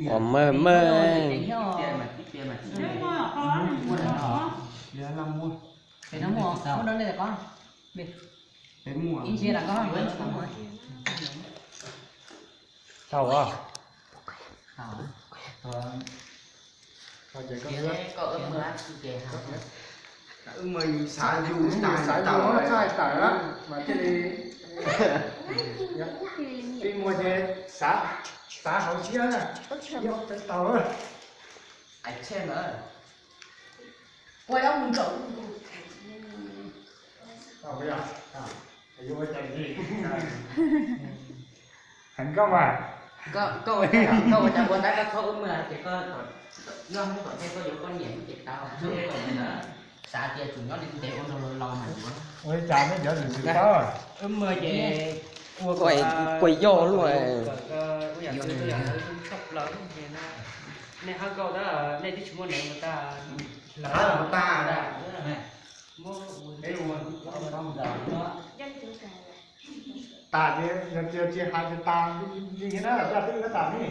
Ua maj maj. Peb muaj, muaj, muaj, muaj. Peb muaj. Tau. Wb muaj yus xav yus, xav yus txhob hais tawm mas thiaj li, peb muaj ces xav, xav hauv siab na, yog tau. Heev koj mas. Koj ua cas ua ntawd koj txhob ua muag ces koj, nyob hnub tom ntej koj yuav poj niam ces tau, txhob ua kom ntawd, xav tias tsum nyob li ntev ua nrog laus mas yuav. Ua li cas neb cov lwm tus tau. Wb muag ces ua, kuj yog luaj. Nej hab nkauj tab nej twb tsis muaj neeg ua tag, lawv ua tag. Tas ces yog tias tsis hais ces tas li na, zaj twb tas ne.